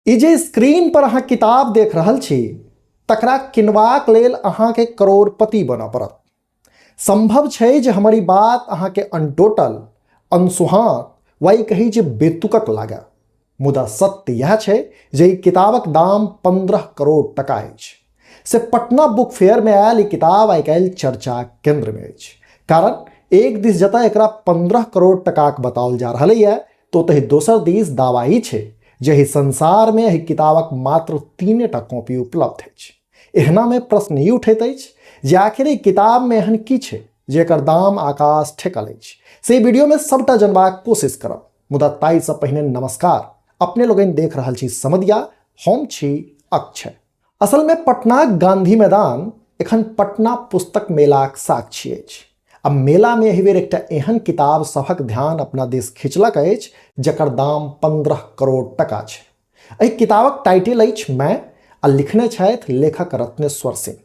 ई जे स्क्रीन पर अहाँ किताब देख रहल छी तकरा किनबाक लेल अहाँके करोड़पति बनऽ पड़त। संभव छै जे हमर ई बात अहाँके अनटोटल, अनसुहात वा ई कही जे बेतुकक लागए, मुदा सत्य इएह छै जे ई किताबक दाम 15 करोड़ टका अछि। से पटना बुक फेयर में आयल ई किताब आइ काल्हि चर्चा केंद्र में अछि। कारण एक दिस जतऽ एकरा 15 करोड़ टकाक बताओल जा रहल यऽ तो ओतहि दोसर दिस दावा ई छै जे एहि संसार में एहि किताबक मात्र 3टा कॉपी उपलब्ध अछि। एहना में प्रश्न ई उठैत अछि जे आखिर एहि किताब में एहन की छै जे एकर दाम आकाश ठेकल अछि। से वीडियो में सबटा जनबाक कोशिश करब, मुदा ताहिसँ पहिने नमस्कार। अपने लोगनि देख रहल छी समदिया, हम छी अक्षय। असल में पटनाक गांधी मैदान एखन पटना पुस्तक मेलाक साक्षी अछि। आ मेला में एहि बेर एकटा एहन किताब सभक ध्यान अपना दिस खिंचलक अछि जकर दाम 15 करोड़ टका छै। एहि किताबक टाइटल अछि मैं, आ लिखने छथि लेखक रत्नेश्वर सिंह।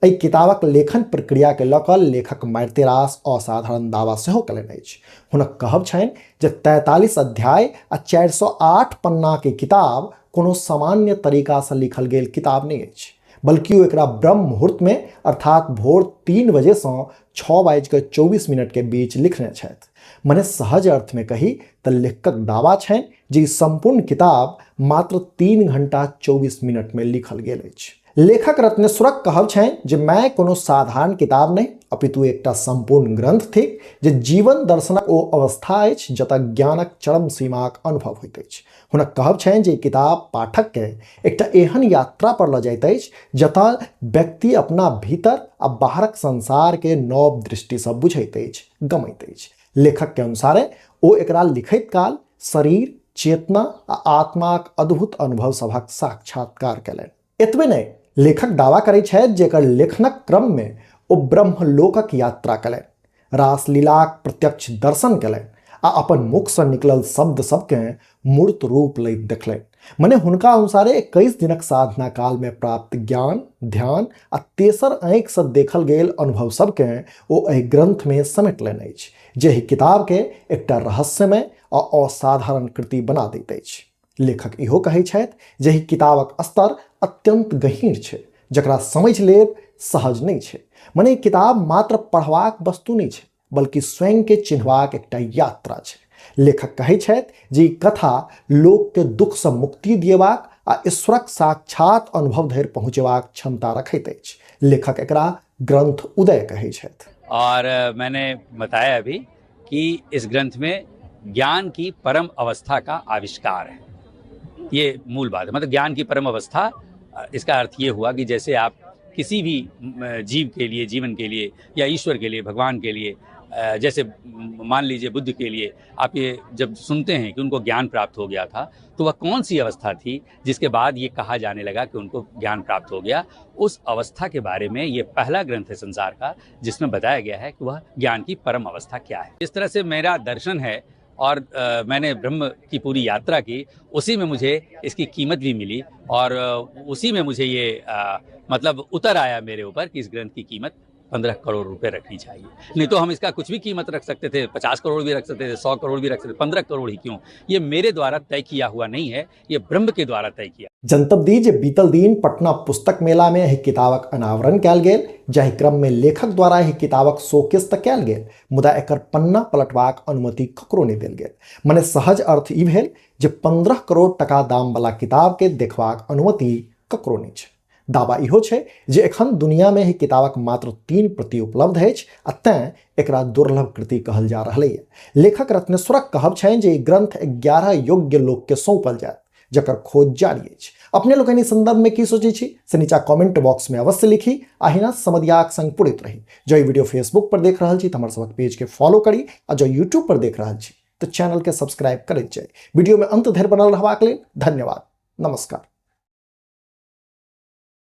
एहि किताबक लेखन प्रक्रिया के लऽ कऽ लेखक मारिते रास असाधारण दावा सेहो कयलनि अछि। हुनक कहब छनि जे 43 अध्याय आ 408 पन्ना के किताब कोनो सामान्य तरीका से लिखल गेल किताब नहि अछि, बल्कि ओ एकरा ब्रह्म मुहूर्त में अर्थात भोर 3 बजे से 6:24 के बीच लिखने छथि। मने सहज अर्थ में कही तऽ लेखकक दावा छनि जे ई संपूर्ण किताब मात्र 3 घंटा 24 मिनट में लिखल गेल अछि। लेखक रत्नेश्वरक कहब छनि जे मैं कोनो साधारण किताब नहि, अपितु एकटा संपूर्ण ग्रंथ थिक जे जीवन दर्शनक ओ अवस्था अछि जतऽ ज्ञानक चरम सीमाक अनुभव होइत अछि। हुनक कहब छनि जे ई किताब पाठक के एकटा एहन यात्रा पर लऽ जाइत अछि जतऽ व्यक्ति अपना भीतर आ बाहरक संसार के नव दृष्टिसँ बुझैत अछि, गमैत अछि। लेखक के अनुसारे ओ एकरा लिखैत काल शरीर, चेतना आ आत्माक अद्भुत अनुभव सभक साक्षात्कार कयलनि। एतबे नहि, लेखक दावा करैत छथि जे एकर लेखनक क्रम में ओ ब्रह्मलोकक यात्रा कयलनि, रासलीलाक प्रत्यक्ष दर्शन कयलनि आ अपन मुखसँ निकलल शब्द सबकेँ मूर्त रूप लैत देखलनि। मने हुनका अनुसारे 21 दिनक साधना काल में प्राप्त ज्ञान, ध्यान आ तेसर आँखिसँ देखल गेल अनुभव सबकेँ ओ एहि ग्रंथ में समेटलनि अछि, जे एहि किताब के एकटा रहस्यमय आ असाधारण कृति बना दैत अछि। लेखक इहो कहै छथि जे एहि किताबक स्तर अत्यंत गहींर छै, जकरा समझि लेब सहज नहि छै। मने ई किताब मात्र पढ़बाक वस्तु नहि छै, बल्कि स्वयं के चिन्हबाक एकटा यात्रा छै। लेखक कहै छथि जे ई कथा लोक के दुख से मुक्ति दिएबाक आ ईश्वरक साक्षात अनुभव धरि पहुँचेबाक क्षमता रखैत अछि। लेखक एकरा ग्रंथ उदय कहै छथि। और मैंने बताया अभी कि इस ग्रंथ में ज्ञान की परम अवस्था का आविष्कार है, ये मूल बात है। मतलब ज्ञान की परम अवस्था, इसका अर्थ ये हुआ कि जैसे आप किसी भी जीव के लिए, जीवन के लिए या ईश्वर के लिए, भगवान के लिए, जैसे मान लीजिए बुद्ध के लिए आप ये जब सुनते हैं कि उनको ज्ञान प्राप्त हो गया था, तो वह कौन सी अवस्था थी जिसके बाद ये कहा जाने लगा कि उनको ज्ञान प्राप्त हो गया, उस अवस्था के बारे में ये पहला ग्रंथ है संसार का जिसमें बताया गया है कि वह ज्ञान की परम अवस्था क्या है। इस तरह से मेरा दर्शन है और मैंने ब्रह्म की पूरी यात्रा की, उसी में मुझे इसकी कीमत भी मिली और उसी में मुझे ये मतलब उतर आया मेरे ऊपर कि इस ग्रंथ की कीमत 15 करोड़ रुपए रखनी चाहिए। नहीं तो हम इसका कुछ भी कीमत रख सकते थे, 50 करोड़ भी रख सकते थे, 100 करोड़ भी रख सकते थे, 15 करोड़ ही क्यों? ये मेरे द्वारा तय किया हुआ नहीं है, ये ब्रह्म के द्वारा तय किया। जनतब दी जे बीतल दिन पटना पुस्तक मेला में एहि किताबक अनावरण कयल गेल, जाहि क्रम में लेखक द्वारा एहि किताबक शोकेस तऽ कयल गेल, मुदा एकर पन्ना पलटबाक अनुमति ककरो नहि देल गेल। मने सहज अर्थ ई भेल जे 15 करोड़ टका दाम वाला किताब के देखबाक अनुमति ककरो नहि छै। दावा इहो छै जे एखन दुनिया में एहि किताबक मात्र 3 प्रति उपलब्ध अछि आ तैं एकरा दुर्लभ कृति कहल जा रहलैए। लेखक रत्नेश्वरक कहब छनि जे ई ग्रंथ 11 योग्य लोक के सौंपल जायत, जकर खोज जारी अछि। अपने लोकनि संदर्भ में की सोचै छी से नीचा कमेंट बॉक्स में अवश्य लिखी आ अहिना समदियाक संग पुरैत रही। जँ ई वीडियो फेसबुक पर देख रहल छी तऽ हमर सभक पेज के फॉलो करी आ जँ यूट्यूब पर देख रहल छी तऽ चैनल के सब्सक्राइब करैत जाई। वीडियो में अंत धरि बनल रहबाक लेल धन्यवाद। नमस्कार।